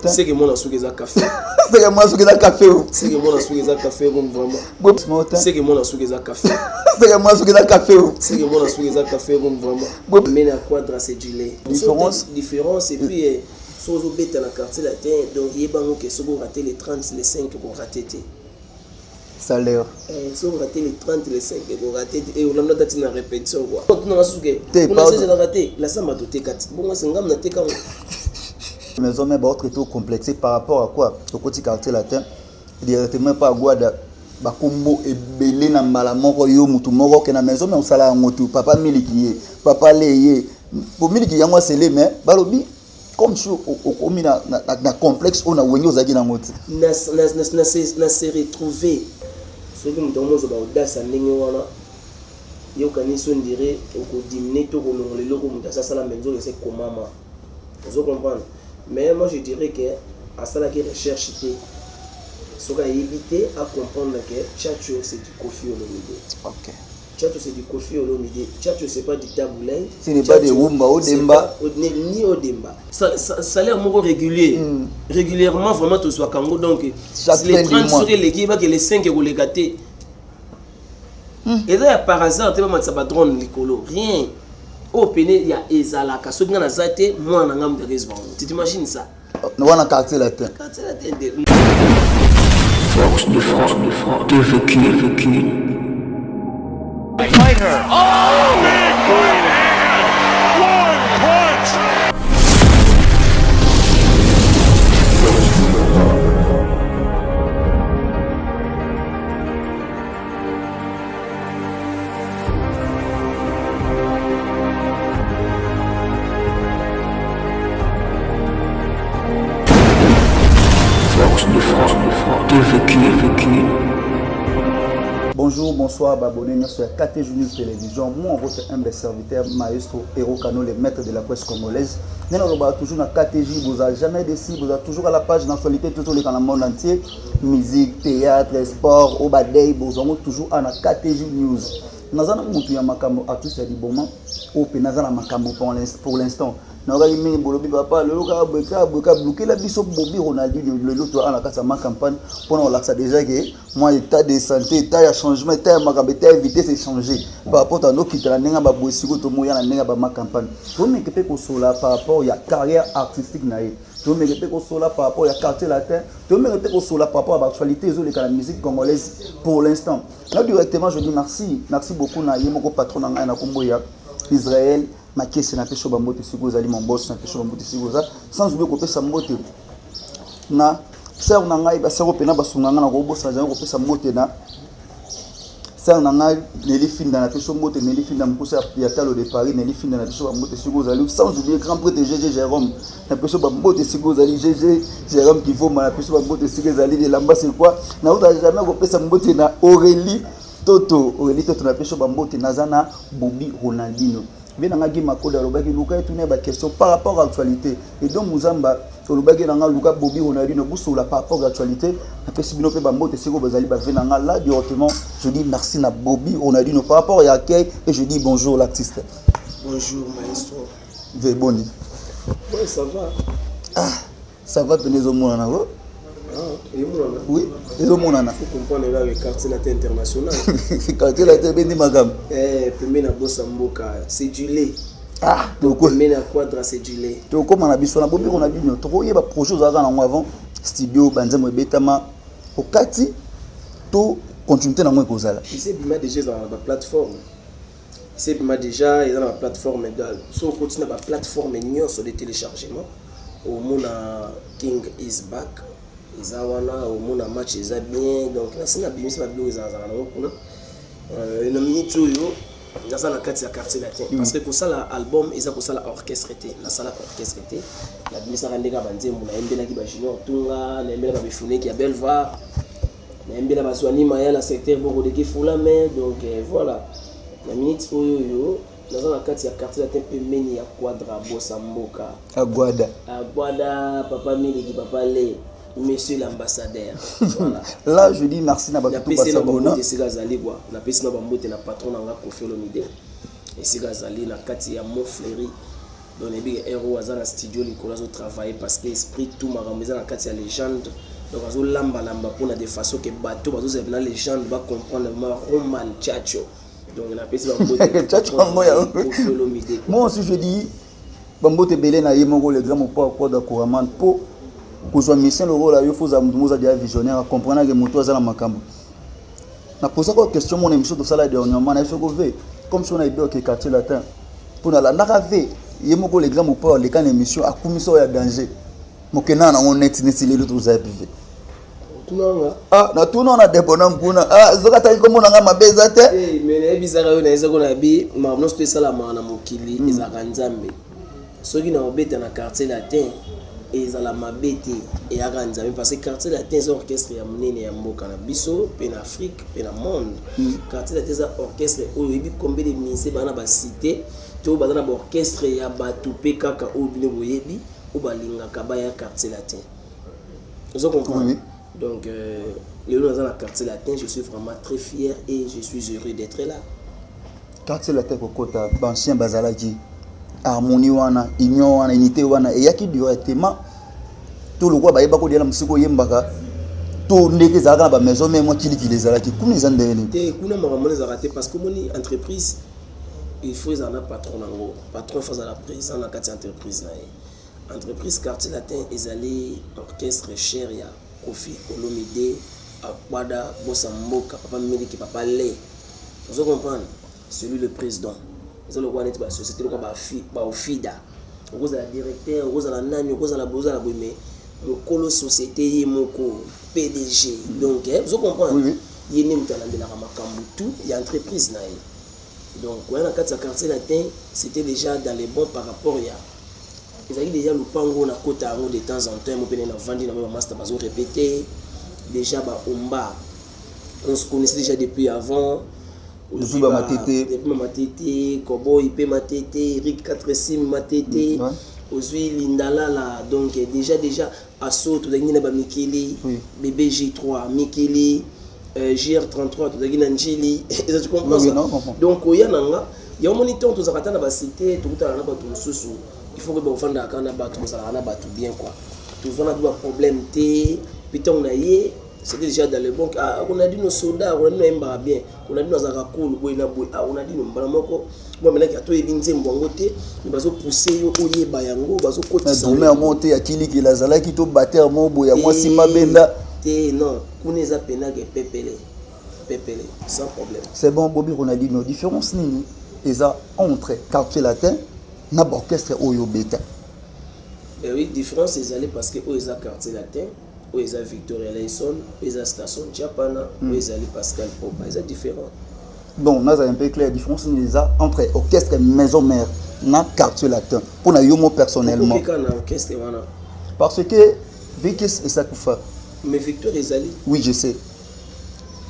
Seke mwana suki eza café. Seke mwana suki eza café. Seke mwana suki eza café room vraiment. Seke mwana suki eza café. Seke mwana suki eza café. Seke mwana suki eza café room vraiment. Mais na quadra c'est du lait. Différence différence et puis eh, soki ozobeta na quartier latin donc yeba ngo ke soki orate le 30 le 5 okorate te. Salaire. Eh, soki orate le 30 le 5 okorate te. Eh, olanda tati na répétition quoi. Tunanga suke. Kuna sezalaka te la samba toteka ti. Bongo se ngam na teka ngo. Maison mère ba traité complexé par rapport à quoi? Okoti quartier latin directement pas Guada bakombo ebele na mbala moko yo mutu moko ke na maison mais osala yango tu papa miliki ye papa le ye po miliki yango asele mais balobi comme si okomi na, na, na, na complexe oyo na wenge ozalaki nango te na, na, na, na, na se retrouver soki moto yango ozwa baaudace ya ndenge wana yo okanisi ondire okodimine to kolongola eloko moto asasala me nzoka ese komama ozo comprendre. Mais moi je dirais que asalaki recherche te soki ayebi te a comprendre que Tchatcho c'est du Koffi Olomide. Okay. Tchatcho c'est du Koffi Olomide. Tchatcho c'est pas du Tabu Ley. Ce n'est pas de Rumba Odemba. Ni Odemba. Salaire moko régulier. Régulièrement vraiment tozwaka yango donc chaque les 30 soki eleki bake les 5 ekoleka te. Eza ya par hasard te bamatisa ba drone likolo rien. Oyo pene ya ezalaka soki nga naza te mwana na nga moto akezwa yango. Tu t'imagines ça? Wana quartier latin. Quartier latin de Force de force de force de vécu vécu. Fight her. Oh! Big right hand! One punch! Force de force de force de vécu vécu. Bonjour, bonsoir, abonnés sur KT Junior Télévision. Moi, votre humble serviteur, maestro Hero Kano, le maître de la presse congolaise. Nous sommes toujours dans KTJ, vous n'avez jamais déçu, vous êtes toujours à la page d'actualité, toujours dans le monde entier. Musique, théâtre, sport, obadei, bozongo toujours à la KTJ News. Naza na mutu ya makambo artiste ya liboma oyo mpe naza na makambo pour l'instant. Nakokaki mingi bolobi papa lelo kaka boye kaka boye kaka lukela biso Bobby Ronaldinho lelo to na kati ya ma campagne mpona kolakisa déjà ke moi état de santé, état ya changement, état ya makambo, état ya vitesse échanger par rapport à nokita na ndenge ya baboye sikoyo tomoya na ndenge ya ba ma campagne. Tomeke mpe kosola par rapport ya carrière artistique na ye, tomeke mpe kosola par rapport ya quartier latin, tomeke mpe kosola par rapport à baactualité ezoleka na musique congolaise pour l'instant. Là directement je dis merci, merci beaucoup na ye moko patron na ngai na kombo ya Israël Makese na peso bambote sikoyo ozali mon boss na peso bambote sikoyo oza sans oublier kopesa mbote na sœur na ngai basœur mpena basunga ngai na kobosana jango kopesa mbote na sœur na ngai Nelly Finda na peso mbote Nelly Finda mokusa ya talo de Paris Nelly Finda na peso bambote sikoyo ozali sans oublier grand prêtre GG Jérôme na peso bambote sikoyo ozali GG Jérôme Kivoma na peso bambote sikoyo ezali elamba c'est quoi na ozala jamais kopesa mbote na Aurélie Toto Aurélie Toto na peso bambote naza na Bobby Ronaldinho mbe na nga Guy Makoda alobaki luka etuna ba question par rapport à actualité et donc Muzamba olobaki na nga luka Bobby Ronaldinho busola par rapport à actualité napesi bino mpe bambote sikoyo bazali bave na nga là directement je dis merci na Bobby Ronaldinho par rapport à accueil et je dis bonjour l'artiste. Bonjour maestro. Ve boni. Ouais, ça va. Ah, ça va pene ezomonana ko. Ah, emonana. Oui, ezomonana. Faut comprendre là le quartier latin international. Quartier latin ebendi makambo. Eh, pembeni na bosa mboka, c'est du lait. Ah, pembeni na quadra c'est du lait. Tokóma na biso na Bobby Ronaldinho, tokoyeba projet ozalaka nango avant studio banzembo ebetama okati to continuité nango ekozala. Ese bima déjà ezala na ba plateforme. Ese bima déjà eza na ba plateforme so okoti na ba plateforme nyonso de téléchargement omona King is back eza wana omona match eza bien donc nasi nabimisi babiloko ezalazala nango kuna na minute oyo naza na kati ya quartier latin parce que kosala album eza kosala orchestre te nasala orchestre te nabimisaka ndenge ya banzembo nayembelaki ba junior tunga nayembela babifuneki ya belva nayembela bazwani maya na secteur bokodeki fulame donc voilà na minute oyo oyo naza na kati ya quartier latin pembeni ya quadra bosa mboka Aguada. Aguada papa miliki papa le monsieur l'ambassadeur. Voilà. Là je dis merci na bato tout napesi na basabona. bambote esika azali kwa napesi na bambote na patron na nga Koffi Olomide esika azali na kati ya Mont Fleury. Donc nayebi ke heure oyo aza na studio likolo azotravaille, parce que esprit tout makambo eza na kati ya légende. Donc azolambalamba mpona de façon ke bato bazozela na légende bacomprendre vraiment Roman Chacho. Donc napesi bambote. Chacho yango yango. Koffi Olomide. Moi aussi je dis bambote ebele na ye moko, le grand mopo akoda couramment, mpo kozwa mission lokola yo, foza motu moza dia visionnaire, acomprendre ke motu aza na makambo. Napozaka question mona émission tosala dernièrement na ye, soko ve comme so nayebi oke Quartier Latin, mpo nalandaka ve ye moko le grand mopo aleka na émission, akumisa oyo ya danger mokenda nango neti neti lelo tozala pive. Tunanga. Ah, natuna na debona nkuna, ah, soki ataki kombo na ngai, mabe eza te. Me nayebisaka yo, nayebisaka na bi makambo nyonso to esalamaka na mokili ezalaka Nzambe. Soki na kobeta na Quartier Latin ezala mabe te, eyaka Nzambe, parce que Quartier Latin eza orchestre ya monene ya mboka na biso mpe na Afrique mpe na monde. Quartier Latin eza orchestre oyo oyebi combien de musiciens baza na bacité to baza na baorchestre ya bato mpe kaka oyo bino boyebi, oyo balingaka baya Quartier Latin. Ozo comprendre? Oui. Donc lelo naza na Quartier Latin, je suis vraiment très fier et je suis heureux d'être là. Quartier Latin, kokota baancien bazalaki, harmonie wana, union wana, unité wana eyaki directement to lokola bayeba kodiala mosika oyembaka to ndenge ezalaka na bamaison mère, mwa kilikili ezalaki kuna, eza ndenge nini? Te, kuna makambo wana ezalaka te, parce que omoni entreprise, il faut ezala na patron nango. Patron faut azala présent na kati ya entreprise na ye. Entreprise Quartier Latin ezali orchestre cher ya Koffi Olomide, Akwada Bosa Mboka, Papa Miliki, Papa Le. Ozo comprendre? Celui le président eza lokola neti basociété lokola baofida, okozala directeur, okozala nani, okozala bozala boye, mais mokolo société ye moko PDG. Donc ozo comprendre? Oui. Ye nde moto alandelaka makambo tout ya entreprise na ye. Donc koya na kati ya Quartier Latin, c'était déjà dans les bons par rapport ya ezalaki déjà lopango na kota yango de temps en temps. Mo pene navandi na bamaster, bazo répéter déjà baomba, on se connaissait déjà depuis avant. Depuis ba Matete. Depuis ba Matete, Koboy mpe Matete, Eric 4 sim Matete. Ozwi Lindalala, donc déjà aso tozalaki na bamikili. Bébé G3 mikili, GR33 tozalaki na Njili. Eza, tu comprends? Oui, ça? Non, comprends. Donc oya na nga yango, moni ntango tozalaka ata na bacité, tokutana na bato mosusu, il faut que bofandaka kaka na bato, bozalaka na bato bien quoi. Tozwana mpe baproblème te. Mpe ntango na ye, c'était déjà dans le bon. Ah, Ronaldino soda, Ronaldino ayembaka bien, Ronaldino azalaka cool boye na boye. Ah, Ronaldino mbala moko bomelaki, atoyebi nzembo yango te, me bazopousse yo oyeba yango, bazokotisa. Drummer yango te ya kilikili azalaki to batteur moko boye ya mwasi mabenda? Te, non, kuna eza penake pepele pepele, sans problème. C'est bon. Bobi Ronaldino, différence nini eza entre Quartier Latin na baorchestre oyo obeta? Ben oui, différence ezali parce que oyo eza Quartier Latin, oyo eza Victoria Layson, oyo eza Station Japana, oyo ezali Pascal Popa, eza différent. Donc nazala un peu clair, différence nini eza entre orchestre maison mère na Quartier Latin mpona yo mo personnellement? Okeka na orchestre wana. Parce que Vikis esakufa. Mais Victoire ezali. Oui, je sais.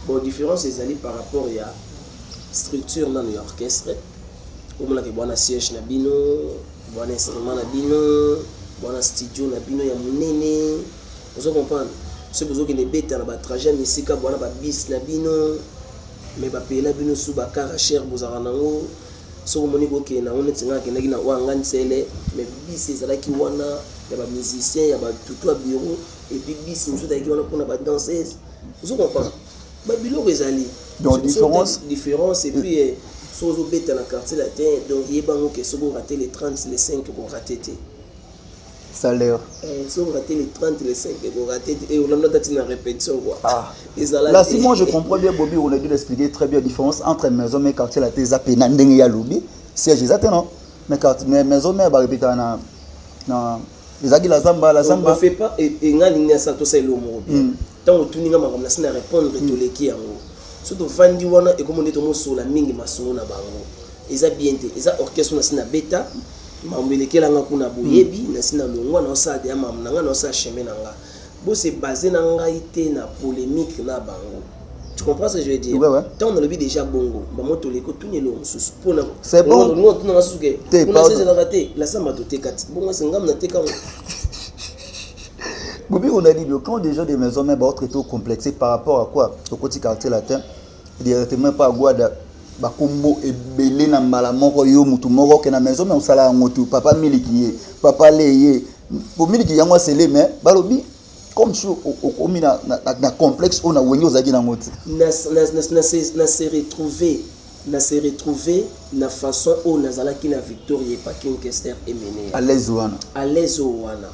Bon, différence ezali par rapport ya structure nano ya orchestre. Omonaka bwana siège na bino, bwana instrument na bino, bwana studio na bino ya monene. Ozo comprendre? Soki bozokende beta na batrajet ya misika, bwana babis na bino, mais bapeyela bino su bacar cher bozalaka nango. Soki omoni kokende nango neti ngai akendaki na oyo anga ntsele, mais bis ezalaki wana ya bamusicien, ya batutu ya bureau, et puis bis mosusu ezalaki wana mpona badanseuse. Ozo comprendre? Babiloko ezali. Donc, différence- Différence. Et puis soki ozobeta na Quartier Latin, donc yebango ke soki orate le 30, le 5 okorate te. Salaire. Soki orate le 30, le 5 okorate te, olanda tati na répétition quoi. Ah. Ezala Là, te. si moi je comprends bien, Bobby, on a dû l'expliquer très bien, la différence entre maison mère, Quartier Latin, eza pena ndenge ya lobi, siège eza te non. Mais quartier, mais maison mère ba répéter na ezalaki la Zamba, la On Zamba. fait pas enga lingi asala tosala eloko moko bien. Ntango otuninga makambo, nasi na répondre, toleki yango. So tovandi wana, ekomo nde tomosola mingi masolo na bango, eza bien te. Eza orchestre nasi na beta, makambo elekelanga kuna, boyebi nasi na longwa, naosala deya makambo na nga, naosala chemin na nga. Bose base na ngai te na polémique na bango. Tu comprends ce que je veux dire? Ouais. Ntango nalobi déjà bongo, bango toleki, otuni eloko mosusu mpona C'est bon. otunanga susu ke Te, kuna pardon. se ezalaka te la Samba, toteka ti bongo se ngambo nateka ngo. Bobby Ronaldinho, quand des gens de maison mère vont traiter complexé par rapport à quoi? Au côté Quartier Latin, directement pas à Guada. Bakombo ebele na mbala moko, yo mutu moko oke na maison, mais osala yango tu. Papa Miliki ye, papa le ye po Miliki yango asele, mais balobi comme si okomi na complexe oyo na Wenge ozalaki nango te. Na se retrouver na façon oyo nazalaki na Victoria epa King Kester Emeneya. À l'aise wana. À l'aise oyo wana.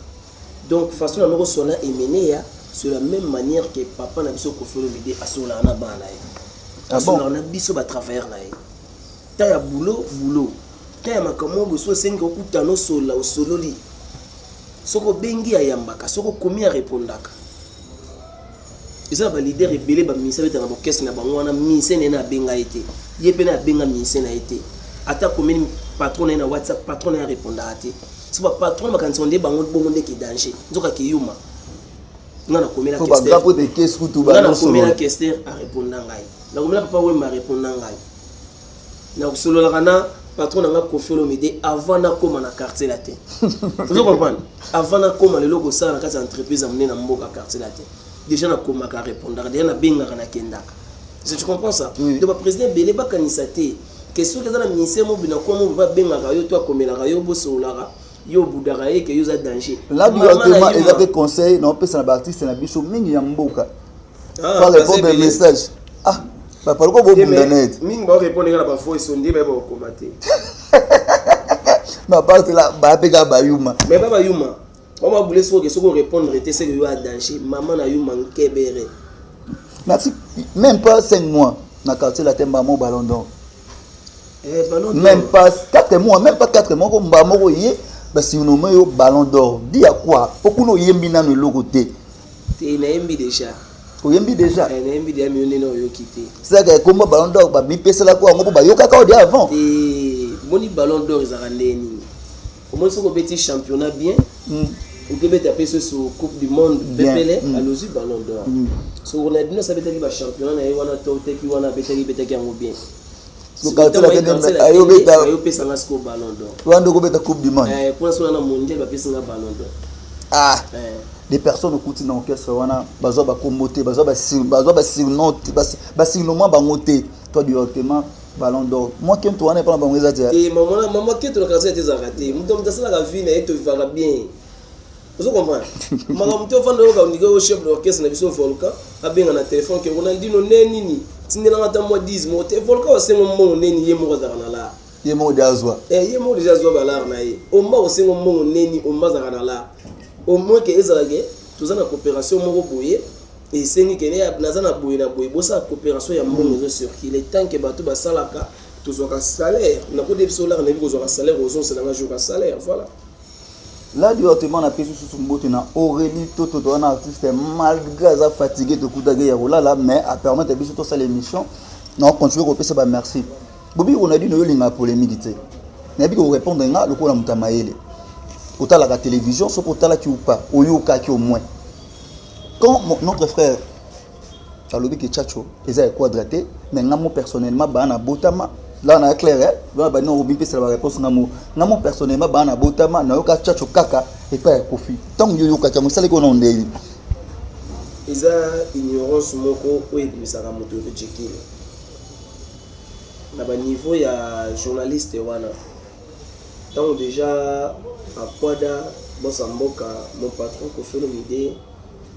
Donc façon na moko sona Emeneya, c'est la même manière que papa na biso Koffi Olomide asololaka na bana na ye. Ah bon? Asololaka na biso batravailleur na ye. Ta ya boulot, boulot, ta ya makambo oyo boso osengi okutana, osolola, osololi. Soki obengi, ayambaka. Soki okomi, arépondaka. Eza na baleader ebele, bamusicien abetaka na bokese na bango wana, musicien na ye na abenga ye te, ye mpe na abenga musicien na ye te. Ata akomeli patron na ye na WhatsApp, patron na ye arépondaka te. So bapatron bakanisa nde bango bongo nde ke danger, nzoka keyuma. Nga nakomela po bagrand po de kese kutu. Nga nakomela Kester, areponda ngai. Nakomela Papa Wemba, areponda ngai. Nakosololaka na patron na nga Koffi Olomide avant nakóma na Quartier Latin. Ozo comprendre? Avant nakóma lelo kosala na kati ya entreprise ya monene na mboka Quartier Latin, déjà nakomaka, arépondaka déjà, nabengaka, nakendaka. Tu comprends ça? Oui. Donc baprésident ebele bakanisa te ke soki eza na ministère mobina kwa mobi, babengaka yo to akomelaka yo, bosololaka, yo obudaka ye, ke yo oza danger. Là Mama na directement yuma. Eza mpe conseil na opesa na baartiste na biso mingi ya mboka. Ah, Pas baza répondre ebele. message, ah papa, loko bobunda net. Mingi baorépondre kaka na bavoice, nde bayeba kokoma te. Mais apart là, bape kaka bayuma. Mais ba bayuma ba babule, soki orépondre te, seke yo a danger. Mama na yuma nkebere. Merci. Même pas 5 mois na Quartier Latin, mbamo Ballon d'Or. Eh, Ballon d'Or. Même pas 4 mois, même pas 4 mois ko mbamo ko ye basurnommé yo Ballon d'Or. Di ya quoi? Po kuna oyembi nano eloko te. Te, nayembi déjà. Oyembi déjà? Eh, nayembi déjà, miyo ndenge oyoki te. Saka ekomba Ballon d'Or, bamipeselaka yango mpo bayokaka odi avant. Te, moni, Ballon d'Or ezalaka nde nini? Omoni, soki obeti championnat bien, okebeta mpe soso Coupe du monde. Bien. Pepele alozwi Ballon d'Or. So Ronaldinho asi abetaki bachampionnat na ye wana, to oteki wana, abetaki, betaki yango bien. So Quartier Latin ayobeta- Ayopesanga sikoyo Ballon d'Or. Wana nde okobeta Coupe du monde. Eh, kuna so na mondial, bapesinga Ballon d'Or. Ah. Eh. Des personnes okuti na orchestre wana, bazwa bakombo te, bazwa basurnom te, basurnomment bango te. Toi directement Ballon d'Or. Mwa kento wana epana bango eza te. Te, mama, mama keto na quartier te, ezalaka te. Moto asalaka vie na ye, tovivaka bien. Ozo comprendre makambo te? Ofanda, oyoka ondike oyo chef d'orchestre na biso Volcan abenga na telefone ke Ronaldino nde nini, tindelanga ata mwa 10 moko te. Volcan osengo mbongo neni? Ye moko azalaka na lar. Ye moko de azwa. Eh, ye moko deja azwa balar na ye. Omba osengo mbongo neni? Omba azalaka na lar. Au moins ke ezalaka toza na coopération moko boye, esengi ke naza na boye na boye, bosala coopération ya mbongo ezocircule. Tant que bato basalaka, tozwaka salaire, nakode biso lar, nayebi kozwaka salaire, ozongiselanga jour ya salaire, voilà. Là directement napesi susu mbote na Aurélie Toto. Toza na artiste, malgré aza fatigué, tokutaki ya kolala, mais apermettre biso tosala émission. Na continue kopesa bamerci. Bobi Ronaldino, oyo olingaka polémique te, nayebi korépondre nga lokola moto ya mayele. Otalaka télévision, soki otalaki ou pas, oyokaki au moins quand notre frère alobi ke Tchatcho eza ya Quadra te. Mais nga mo personnellement, baa na botama là na clair, eh bana bani obi mpesela baréponse. Nga mo personnellement, baa na botama, nayoka Tchatcho kaka epai ya Kofi. Ntango yo oyokaki yango, esalaki ona ondeni? Eza ignorance moko oyo ebimisaka moto ridicule na baniveau ya journaliste wana. Ntango déjà Akwada bosa mboka, mon patron Koffi Olomide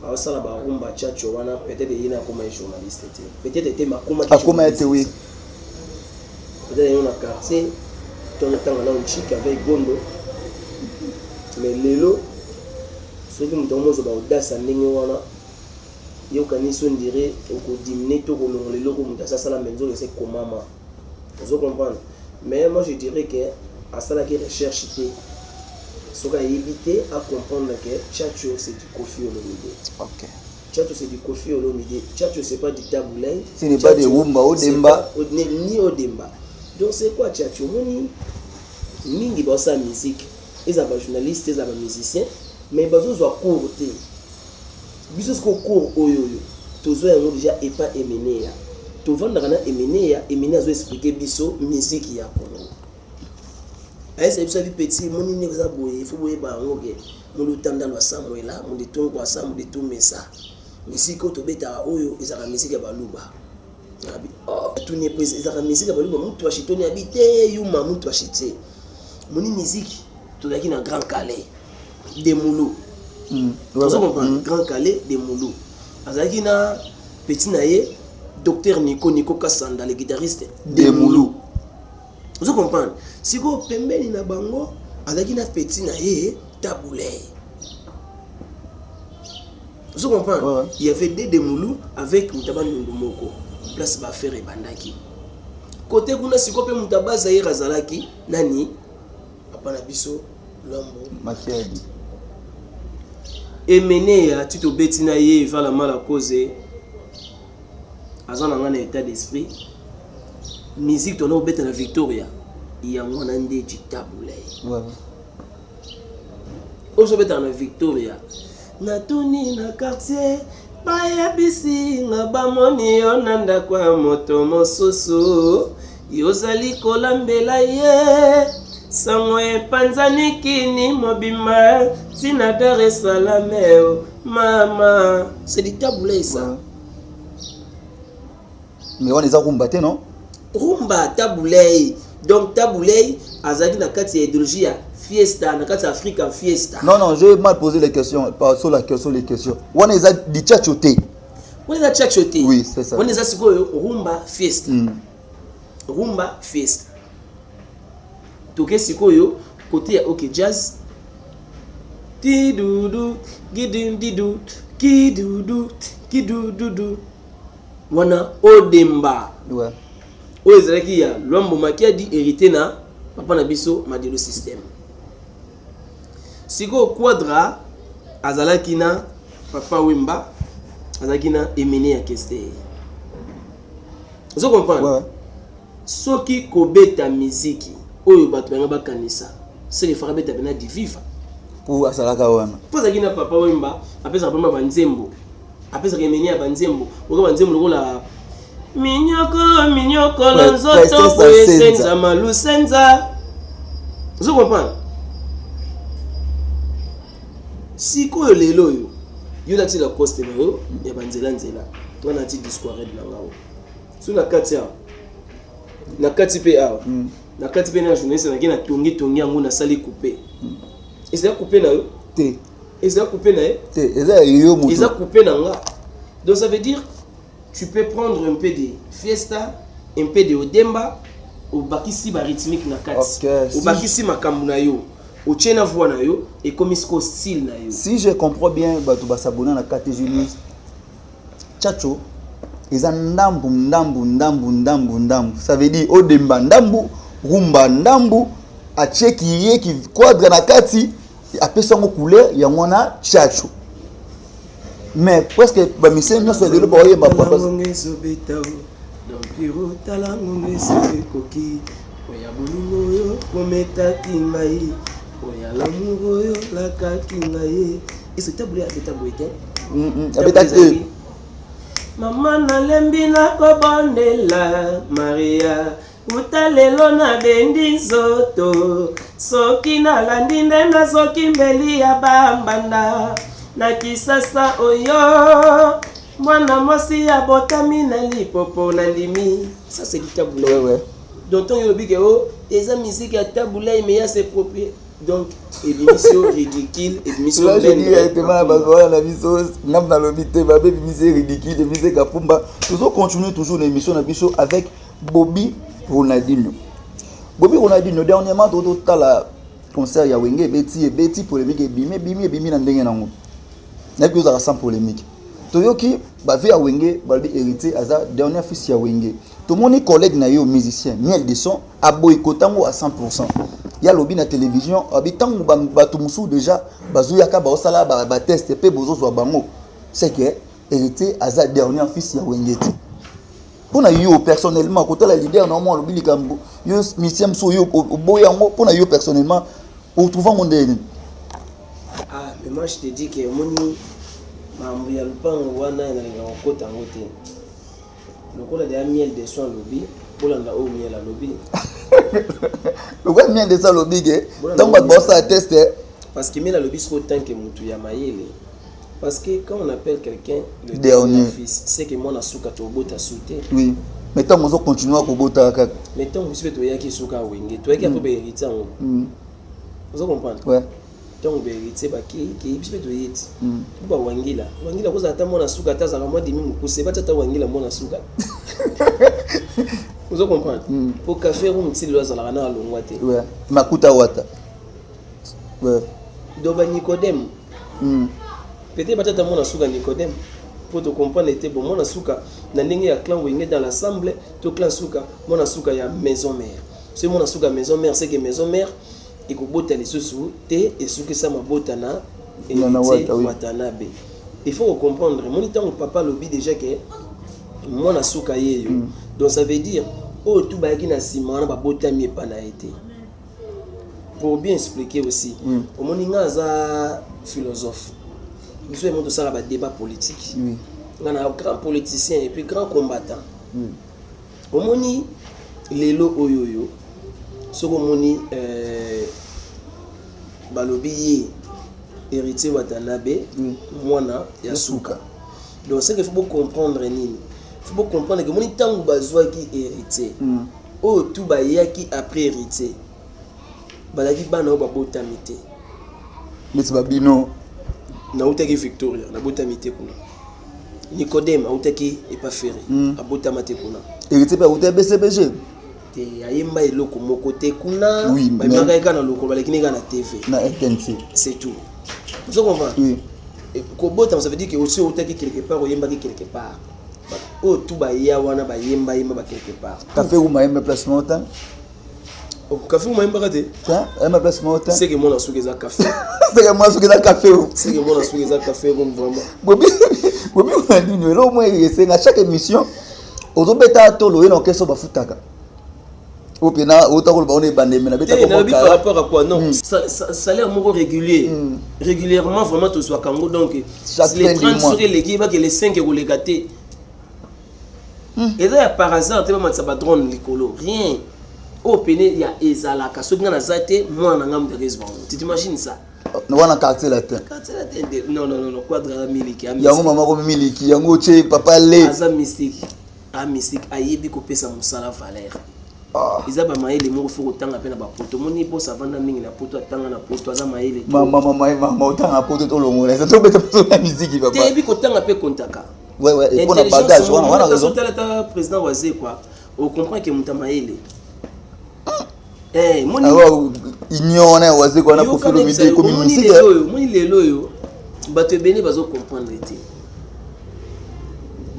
aosala barumba Tchatcho wana, peut-être ye na akoma ye journaliste te, peut-être te makomaki. Akoma ye te, oui. Peut-être ye na quartier ntongo ntanga na Nchik avec Gondo. Mais lelo soki moto yango ozwa baaudace ya ndenge wana, yokanisi on dirait okodimine to kolongola eloko moto asasala, me nzoto ese komama. Ozo comprendre? Mais moi je dirais que asalaki recherche te. Soki ayebi te, acomprendre que Tchatcho, c'est du Koffi Olomide. Tchatcho, c'est du Koffi Olomide. Tchatcho, c'est pas du Tabu Ley. Ce n'est pas de rumba, Odemba. Ni Odemba. Donc c'est quoi Tchatcho? Omoni, mingi baosala musique, eza bajournaliste, eza bamusicien, mais bazozwa cours te. Biso siko cours oyo tozwa yango déjà epa Emeneya. Tovandaka na Emeneya, Emeneya azoexpliquer biso musique ya Congo. Ayesa biso abi petit, moni ndenge eza boye, il faut boyeba yango ke molutanda lwa Samuela mondetongo asa mondetumesa, musique oyo tobetaka oyo ezalaka musique ya Baluba. Abi, oh, tuni mpo ezalaka musique ya baluba mutu ashitoni abi te yuma mutu ashite moni musique tozalaki na Grand Kallé de Mulu. Ozo comprendre? Grand Kallé de Mulu azalaki na petit na ye, docteur Nico, Nico Kasanda, le guitariste de Mulu. Ozo comprendre? Sikoyo pembeni na bango azalaki na petit na ye Tabu Ley. Ozo comprendre? Ouais. Il y avait deux de Mulu avec moto Bandundu moko, place baaffaire ebandaki kote kuna. Sikoyo mpe moto abazaire azalaki nani? Papa na biso Lwambo Makiadi. Emeneya ti tobeti na ye evala mala cause aza na ngai na état d'esprit. Musique tona obeta na Victoria, yango wana nde du Tabu Ley. Oyo ozobetaka na Victoria, natuni na quartier, bayebisi nga bamoni yo na ndako ya moto mosusu, yozali kolambela ye. Sango epanzani kini mobima ntina Dar es Salaam. O mama, c'est du Tabu Ley, ça. Mais wana eza rumba te, non? Rumba Tabu Ley. Donc Tabu Ley azalaki na kati ya idéologie ya fiesta, na kati ya Africa Fiesta. Non, non, j'ai mal posé les questions. Pas sur la question, les questions wana eza du tchatcho te. Wana eza tchatcho te. Oui, c'est ça. Wana eza sikoyo rumba fiesta. Rumba fiesta. Toke sikoyo côté ya OK Jazz, tidudu gidindidu kidudu kidududu, wana Odemba. Oyo ezalaki ya Lwambo Makiadi, hérité na papa na biso Madilu Système. Sikoyo Quadra azalaki na Papa Wemba, azalaki na Emeneya Kester. Ozo comprendre? Ouais. Soki kobeta miziki oyo bato banga bakanisa, seke faka beta pena diviva. Mpo azalaka wana. Mpo azalaki na Papa Wemba, apesaka pema banzembo, apesaka Emeneya banzembo, oka banzembo lokola minyoko minyokolo nzoto Princesse boye Senza. Senza malusenza. Ozo comprendre? Sikoyo lelo oyo yo nati Lacoste na yo ya banzela-nzela, nga nati disco red na ngao so na kati awa, na kati mpe awa, na kati mpe na journaliste nake natongi tongi yango, nasali coupe. Ezala coupe na yo? Te. Ezala coupe na ye? Te, eza ya yo moto. Eza coupe na nga. Donc ça veut dire tu peux prendre un peu de fiesta, un peu de odemba, obakisi barythmique na kati. Obakisi makambo na yo, otie na voix na yo, ekomi siko style na yo. Si je comprends bien, bato basabona na KTG News, tchatcho eza ndambu ndambu ndambu ndambu ndambu. Ça veut dire odemba ndambu, rumba ndambu, atieki ye ki Quadra na kati, apesi yango couleur yango wana tchatcho. Mais presque bamusicien nyonso lelo baoyemba Tala ngonga ezobeta o dampiro, tala ngonga esi ekoki oya bolingo oyo kometaki ngai, oya l'amour oyo lakaki ngai. Ese Tabu Ley abeta boye te. Abeta te. Mama, nalembi nakobondela Maria, uta lelo nabendi nzoto, soki nalandi nde nazoki mbeli ya bambanda na Kisasa oyo mwana mwasi abotami na lipopo na ndimi. Ça, c'est du Tabu Ley. Donc ntango olobi ke o eza musique ya Tabu Ley, mais ya c'est propre, donc ebimisi yo ridicule, ebimisi yo. Là, je dis directement na bato wana na biso, ngam nalobi te babe bimisi ridicule, ebimisi kapumba. Tozo continuer toujours na émission na biso avec Bobby Ronaldinho. Bobby Ronaldinho, dernièrement totala concert ya Wenge ebeti, ebeti polémique, ebimi, ebimi, ebimi na ndenge nango. Nayebi ozalaka sans polémique. Toyoki bave ya Wenge balobi Héritier aza dernier fils ya Wenge. Tomoni collègue na yo musicien Miel de Son aboyikota yango à 100. Ye alobi na télévision, abi ntango bato mosusu déjà bazoyaka, baosala batest mpe bozozwa bango, c'est que Héritier aza dernier fils ya Wenge te. Mpo na yo personnellement, kotala leader na omo alobi likambo, yo musicien mosusu oyo oboyi yango, mpo na yo personnellement otrouve yango ndenge nini? Ah, mais moi je te dis que omoni makambo ya lupango wana, nalinga kokota yango te. Lokola deya Miel de Son alobi, bolanda oyo Miel alobi. Lokola Miel de Son alobi ke ntango bato baosala test. Parce que Miel alobi sikoyo tant que mutu ya mayele, parce que quand on appelle quelqu'un le dernier fils, c'est que mwana suka tobota su te. Mais ntango ozocontinue kobotaka kaka. Mais ntango biso mpe toyaki suka Wenge, toyaki apo bahéritier yango. Ozo comprendre? Ouais. Ntango bahéritier bakei kei, biso mpe toye ti po bawangila wangila kozala ata mwana suka, ata azalaka mwa demi mokuse, batia ata wangila mwana suka. Ozo comprendre? Po Café Rum ti lelo azalaka na alongwa te. Ouais. Makuta wata. Ouais. Donc banicodème peut-être batia ata mwana suka Nicodème, po tocomprendre ete bon, mwana suka na ndenge ya clan Wenge dans l'ensemble, to clan suka, mwana suka ya maison mère. Soki mwana suka ya maison mère, c'est que maison mère ekobota lisusu te, esukisa mabota na Na héritier Wata, oui. Watanabe. Il faut comprendre, moni ntango papa alobi déjà ke mwana suka ye yo, donc ça veut dire oyo tu bayaki na nsima wana babotami epa na ye te. Pour bien expliquer aussi, omoni nga aza philosophe, biso emo tosala badébat politique. Nga na grand politicien et puis grand combattant. Omoni lelo oyo soki omoni balobi ye héritier Watanabe mwana ya suka, donc c'est que faut comprendre nini? Faut comprendre que omoni ntango bazwaki héritier, oyo tu bayaki après héritier bazalaki bana oyo babotami te. Neti babino. Nautaki Victoria, nabotami te kuna. Nicodème autaki epa Ferre, abotama te kuna. Héritier mpe auta BCBG. Te, ayemba eloko moko te kuna. Oui, babimaka ye kaka na lokolo, baleki ne kaka na TV. Na RTNC. C'est tout. Ozo comprendre? Oui. Kobotama, ça veut dire que aussi outaki quelque part, oyembaki quelque part. Oyo tu baya wana bayemba yemba ba quelque part. Café Rum ayemba place moko te. Oh, Café Rum ayembaka te. Ayemba place moko te. Seke mwana suki eza café. Seke mwana suki eza Café Rum. Seke mwana suki eza Café Rum vraiment. Bobi, bobi na nini eloko moko esenga chaque émission ozobeta tolo oye na orchestre bafutaka oyo mpena ota koloba wana ebandemi na beta. Par rapport à quoi? Non, salaire moko régulier, régulièrement vraiment tozwaka yango. Donc les 30 soki eleki, bake les 5 ekoleka te. Eza ya par hasard te bamatisa badrone likolo, rien. Oyo pene ya ezalaka, soki nga naza te, mwana na nga moto akezwa yango. Tu t'imagines ça? Wana Quartier Latin. Quartier Latin, non, non, non, Quadra miliki. Yango mama komi miliki yango otie papa le. Aza mystique, a mystique, ayebi kopesa mosala valeur. Eza bamayele moko fo kotanga mpe na bapoto. Omoni bosa avanda mingi na poto, atanga na poto, aza mayele. Mama, mama, mama, otanga poto, tolongola eza tobeta biso na miziki, papa. Te, yebi kotanga mpe kontaka. Ouais, mpona bagage wana wana raison. Otala ta président waze quoi, ocomprend ke moto mayele. Union wana ya waze wana Koffi Olomide ekomi mystique. Omoni lelo oyo bato ebele bazocomprendre te.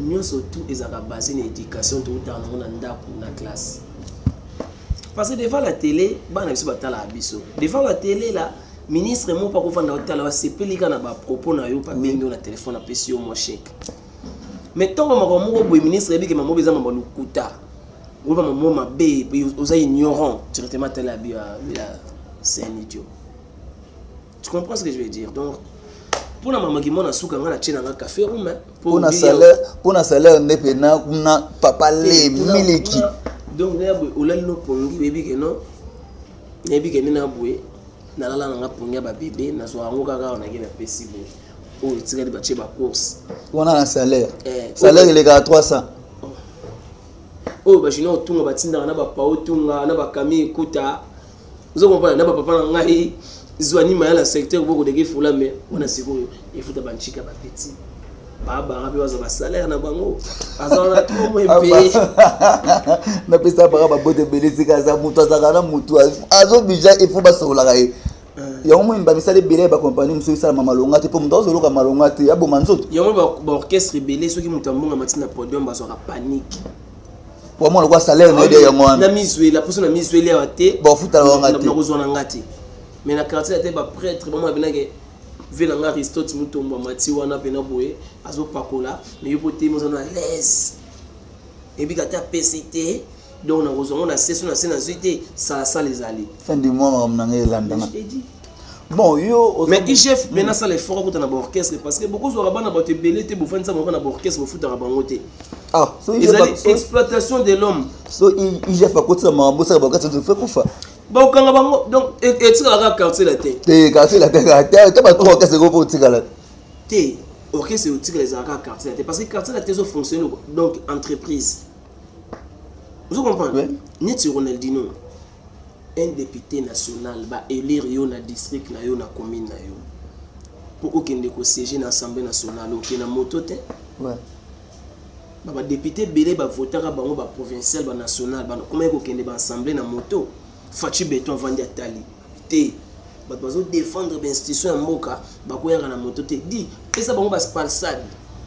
Nyonso tu ezalaka base na éducation toutaka nango na ndako, na classe, parce que devant la télé, bana biso batalaka biso devant la télé. La ministre moko akovanda otala, basepeli kaka na bapropos na yo, babengi yo na telefone, apesi yo mwa chèque. Mais ntongo makambo moko boye, ministre yebi ke mamo eza mama lokuta, oyeba mamo mabe, oza ignorant directement, tala abi c'est un idiot. Tu comprends ce que je veux dire? Donc mpona mamaki mwana suka, nga na tie nanga Café Rum. Mpona salaire nde mpena kuna papa le miliki. Donc naya boye, olali no pongi, oyebi ke non, nayebi ke nde na boye nalala nanga pongi ya babebe, nazwa yango kaka awa, nake napesi boye, oyo etikali batie bacourse. Wana na salaire. Salaire elekaka 300. Oyo bajunior otunga batindaka na bapa otunga na bakami ekuta, ozo comprendre, na bapapa na ngai zwani maya na secteur bokodeke fula. Me wana sikoyo efuta banchika bapeti babara mpe bazwa basalaire na bango, aza wana trop mpe. Napesa baka babote ebele esika aza. Moto azalaka na motu azobija, ifo basololaka ye yango. Moi bamisala ebele ya bakompagnie mosusu esalama malonga te, mpo moto azoloka malonga te, aboma nzoto. Yango baorchestre ebele, soki moto ambonga mati na podium, bazwaka panique. Wamona lokwa salaire na ye yango wana. Na mizwela mposo na mizweli awa te. Bafutala wanga te. Nakozwa na nga te. Mais na quartier te, baprêtre bamona penake ve na nga Aristote Mutombo amati wana mpena boye, azopakola. Mais yo po te, moza na l'aise, ebika te, apesi te. Donc nakozwa ngo na se, so na se nazwi te, salasala ezali. Fin du mois makambo na ngai elandanga. Bon, yo. Mais IGF mpe nasala effort akota na baorchestre, parce que bokozwaka bana bato ebele te, bofandisa bango na baorchestre, bofutaka bango te. Ezali exploitation de l'homme. So IGF akotisa makambo, osala baorchestre fe kufa. Bakokanga bango. Donc etikala kaka Quartier Latin. Te, Quartier Latin te, ba trois orchestre ekopo otikala. Te, orchestre otikala ezalaka kaka Quartier Latin, parce que Quartier Latin ezofonctionne donc entreprise. Ozo comprendre? Neti Ronaldinho, un député national, ba élire yo na district na yo, na commune na yo, mpo okende kosiéger na Assemblée nationale, okende na moto te. Badéputé ebele bavotaka bango, baprovincial, banational, bakomaki kokende baassemblée na moto. Fatshi Béton avandi, atali te, bato bazodéfendre bainstitution ya mboka, bakoyaka na moto te. Di pesa bango bapalissade.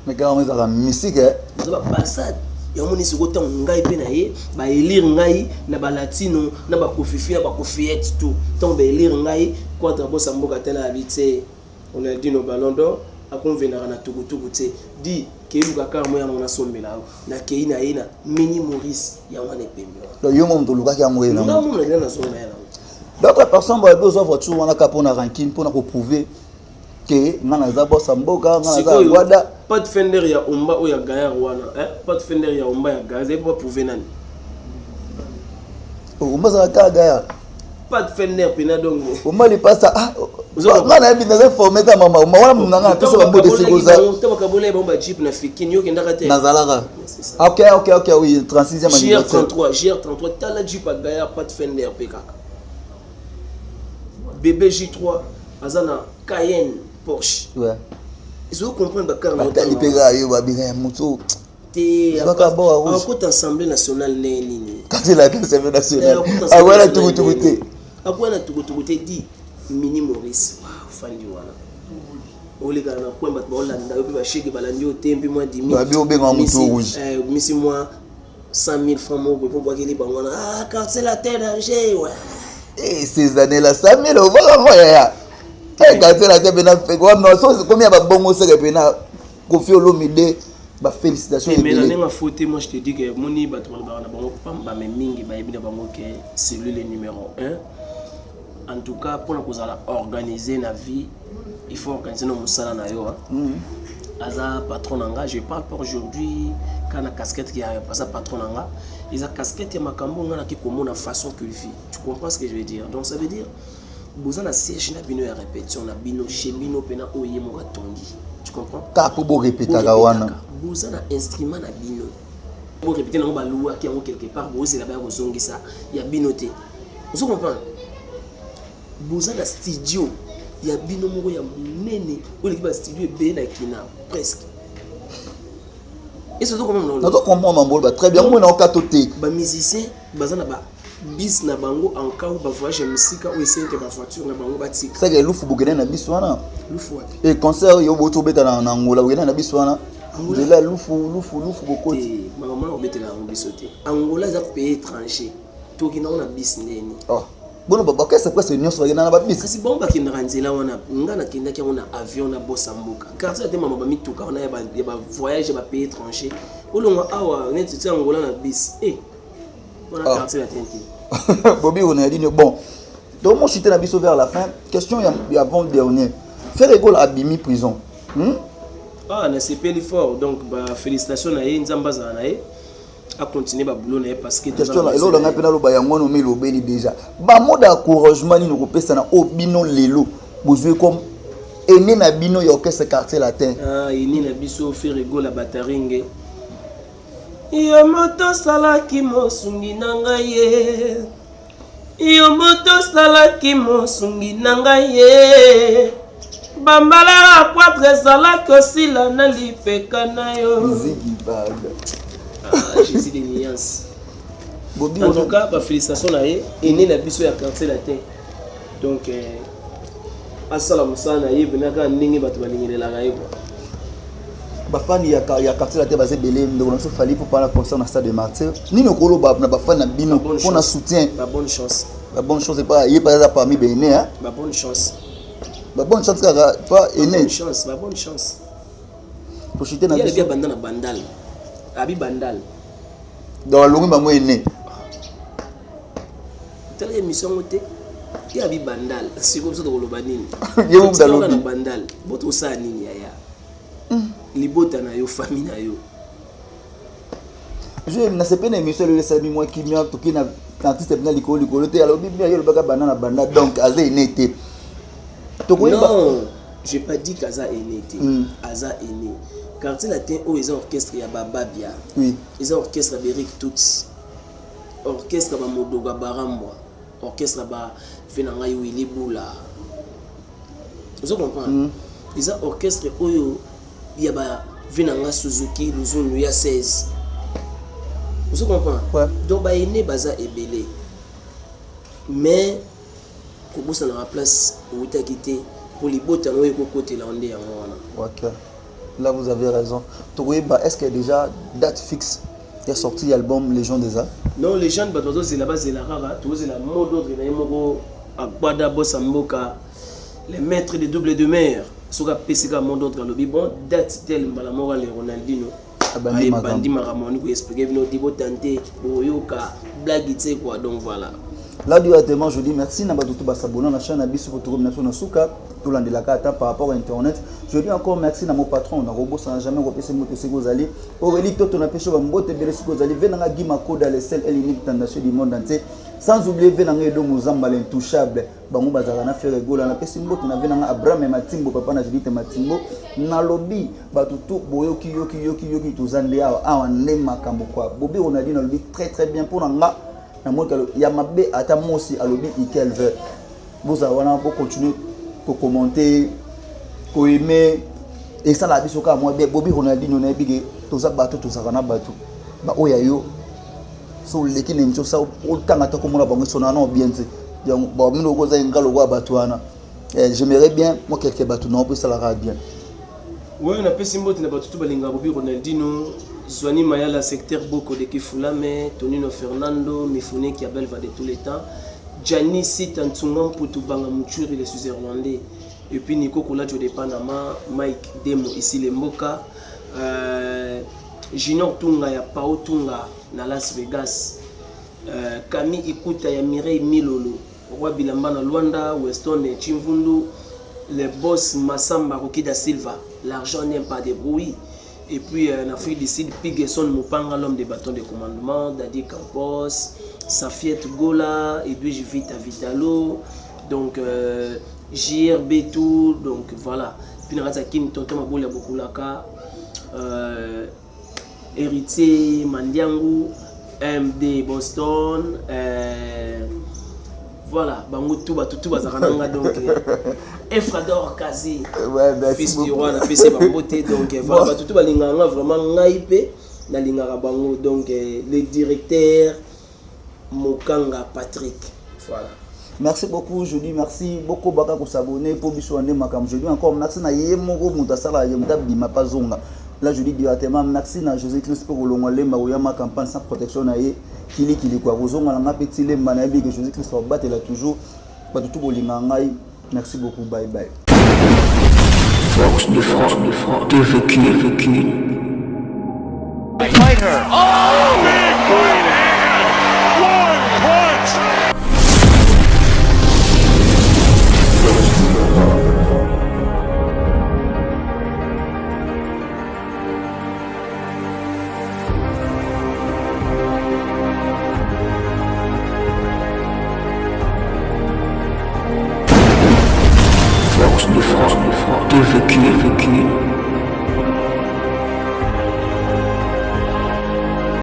Mais kaka yango ezalaka mystique. Baza bapalissade. Yango moni sikoyo, ntango ngai mpe na ye baélire ngai na balatino na bakofifi na bakofiete, tout ntango baélire ngai quatre bosa mboka te, na yabi te, Ronaldino Ballon d'Or akonvenaka na tukutuku te. Di keyeluka kar mo yango nasombela yo, nakei na ye na Mini Maurice, yango wana epembe wana. Donc yo mo moto olukaki yango ye nga nango? Mo nakenda nazonga ya nango. D'autres personnes bayebi ozwa voiture wana kaka mpona rancune, mpona koprouver ke nga naza bosa mboka, nga naza Sikoyo gwada. Pathfinder ya omba oyo ya gaillard wana, eh? Pathfinder ya omba ya gaillard ezali mpo baprouver nani? Omba azala kaka gaya. Pathfinder pena donc. Omba lipasa, ah, nga nayebi, naza informé ka mama omba wana, munanga napesa bambote esika oza. Ntango bakabola ye bango bajeep na Fikine, yo okendaka te? Nazalaka. C'est ça. Ok, oui, 36e anniversaire. GR33, GR33, tala jeep ya gaillard Pathfinder mpe kaka bébé J3 aza na Cayenne Porsche. Ezoki comprendre bakar na Batali mpe kaka yo, babinga ya moto. Te. Zwaka bo ya rouge. Akota Assemblée nationale ndenge nini? Kazelaka Assemblée nationale, awana tukutuku te. Akoya na tukutuku te. Di Mini Maurice ofandi wana, olekaka na coin, bato baolanda yo mpe bashege balandi yo te mpe mwa dimi. Babi obenga moto rouge. Misi mwa 100 000 francs moko boye mpo bwakeli bango wana, ah, Quartier Latin danger, ouais. Eh, ces années là, 100 000 ovaka ngo yaya. Eh, Quartier Latin mpena wana so komi ya babongo seke mpena Koffi Olomide, bafélicitation. Mais na ebele. Ndenge afote, moi je te dis que moni bato balobaka na bango pamba, mais mingi bayebi na bango ke c'est lui le numéro 1. En tout cas, mpona kozala organisé na vie, il faut organiser na mosala na yo, hein. Aza patron na nga, je parle pas aujourd'hui ka na casquette ya aza patron na nga, eza casquette ya makambo nga naki komona façon qu'il vit. Tu comprends ce que je veux dire? Donc ça veut dire boza na siège na bino ya répétition na bino chez bino mpena oyo ye moko atongi, tu comprends? Kaka mpo borepetaka wana. Boza na instrument na bino borépéter nango, baluwaki yango quelque part, bozela baya kozongisa ya bino te. Ozo comprendre? Boza na studio ya bino moko ya monene oyo eleki bastudio ebele na kina presque. Ese ozo comprendre? Nazo comprendre mambo oloba très bien, mona okato te. Bamusicien baza na ba bis na bango en cas où bavoyage ya misika oyo esengeke bavoiture na bango batika. Seke lufu bokende na biso wana. Lufu wapi? E concert yo boti obeta na Angola, bokende na biso wana. Angola? Nzela lufu lufu lufu bokoti. Te, makambo wana kobetela yango biso te. Angola eza pays étranger, tokenda ngo na bis ndeni? Oh. Bono bakesa presque nyonso bakenda na babisi. Kasi bango bakendaka nzela wana, nga nakendaki yango na avion na bosa mboka Quartier te. Mama, bamituka wana ya bavoyage ya bapays étranger, olongwa awa neti ti Angola na bis e wana. Ah. Quartier Latin te. Bobi Ronaldinho, bon, donc moi chuté na biso vers la fin, question ya avant dernier, Ferre Gola abimi prison, Ah, nasepeli fort. Donc bafélicitation na ye, Nzambe azala na ye, acontinue baboulot na ye parce que Question na eloko na ngai mpe naloba yango wana, omi elobeli déjà, bamots d'encouragement nini okopesa na oyo bino lelo bozwi comme aîné na bino ya orchestre Quartier Latin? Ah, aîné na biso Ferre Gola Bataringe, yo moto osalaki mosungi na ngai ye, yo moto osalaki mosungi na ngai ye, bambala ya quatre ezalaki osila na lipeka na yo. Miziki baga. Ah, Jésus de nuance. Bobi En tout cas, bafélicitation na ye, aîné na biso ya Quartier Latin. Donc asala mosala na ye mpena kaka ndenge bato balingelelaka ye kua. Bafani ya Quartier Latin baza ebele. Ndeko na biso Fally mpo pana concert na Stade de Martyr, nini okoloba na bafani na bino mpona soutien? Ba bonne chance. Ba bonne chance epa ye mpe aza parmi baene, hein? Ba bonne chance. Ba bonne chance kaka pa bonne aîné. chance, ba bonne chance. Toshite na ye alobi biso. Abanda na Bandal, abi Bandal. Donc alongi bango aîné. Tala émission yango te, ye abi Bandal. Sikoyo biso tokoloba nini? Ye moto Totikala alobi. na Bandal bo tosala nini yaya? Libota na yo, famille na yo. Je nasepeli na émission lelo, esalami mwa kimia. Toki na artiste mpena likolo likolo te, alobi bien, ye alobaka banda na banda, donc aza aîné te, tokoyeba. Non, j'ai pas dit qu'aza aîné te. Aza aîné. Quartier Latin oyo eza orchestre ya bababia. Eza orchestre ya berik tuts. Orchestre ba Modoga Barambwa, orchestre ba vie na ngai Willy Bula. Ozo comprendre? Eza orchestre oyo ya ba vie na ngai Suzuki Luzundu ya 16. Ozo comprendre? Ouais. Donc ba aînés baza ebele. Mais kobosanaka place outaki te po libota na oyo ekokotela nde yango wana. Ok. Là, vous avez raison. Tokoyeba, est-ce qu'il y a déjà date fixe ya sortie album Légion des Arts? Non, légende, bato bazozela, bazela kaka, tozela mot d'ordre na ye moko Agbada Bosa Mboka, le maître de double de mer. Soki apesi kaka mot d'ordre, alobi bon, date telle, mbala moko ale Ronaldinho Abandi makambo. Abandi makambo wani koexpliquer bino di botante boyoka blague te quoi, donc voilà. Là, directement, je dis merci na bato tout basabona na chaîne na biso po tokomi na biso na suka, tolandelaka ata par rapport à internet. Je dis encore merci na mon patron, na robosana jamais kopesa moto soki ozali Aurélie Toto, na pesi bambote ebele soki ozali ve nanga Guy Makoda, le seul et l'unique tendancieux du monde entier, sans oublier ve nanga Edo Mozamba, l'intouchable, bango bazalaka na Ferre Gola. Napesi mbote na ve nanga Abraham Matimbo, papa na Judith Matimbo. Nalobi bato tout boyoki yoki yoki yoki, toza nde awa awa nde makambo kwa Bobi Ronaldinho alobi très très bien mpo na nga. Namoni ya mabe ata mosi alobi ikelve. Bozala wana, bocontinue kocommenter, koaimer, esalaka biso kaka mwa bien. Bobi Ronaldinho, nayebi ke toza bato, tozalaka na bato baoyo ya yo. So oleki na émission sa otanga ata komona bango esona na bien te. Donc bamino okoza nga lokola bato wana. J'aimerais bien moi quelque bato na mpo esalaka bien. Oyo napesi mbote na bato tu balingaka Bobi Ronaldinho, Zwani Mayala, secteur Boko de Kifulame, Tonino Fernando Mifuneki ya Belva de tous les temps, Gianni Sita Ntunga Mputu Banga Muchuri le Switzerlandais, et puis Nico Kolajo de Panama, Mike Demo ici le Mboka, Junior Tunga ya Pao Tunga na Las Vegas, Camille Ikuta ya Mireille Milolo, Roi Bilamba na Luanda, Weston Chimvundu, le boss Massamba Roki da Silva, l'argent n'aime pas de bruit. Et puis en Afrique du Sud, Pigeson Mupanga, l'homme des bâtons de commandement, Dadi Campos, Safiet Gola, Edwige Vita Vitalo, donc JRB tout, donc voilà. Puis na Kim Tonton Mabolia Bokulaka, Héritier Mandiangu, MD Boston, voilà, bango tout bato tout bazalaka na nga, donc Efrador Kazi, Ouais, merci fils du beaucoup. roi, napesi bango te, donc voilà, Bon. bato tout balingaka nga vraiment, ngai mpe nalingaka bango, donc le directeur Mokanga Patrick, voilà. Merci beaucoup, je dis merci beaucoup baka ko s'abonner pour biso ande makambo. Je dis encore merci na ye moko moto asala ye moto abima pa zonga. Là, je dis directement merci na Jésus Christ pour kolongwa lemba koyama campagne sans protection na ye kili kili kwa kozonga na nga pe ti lemba na yebi que Jésus Christ abatela toujours bato tout bolinga ngai. Merci beaucoup, bye bye. Force de frappe, de frappe, de vécu, vécu. Fight her. Oh! Big right hand! One punch! Force de frappe, de frappe, de vécu, vécu.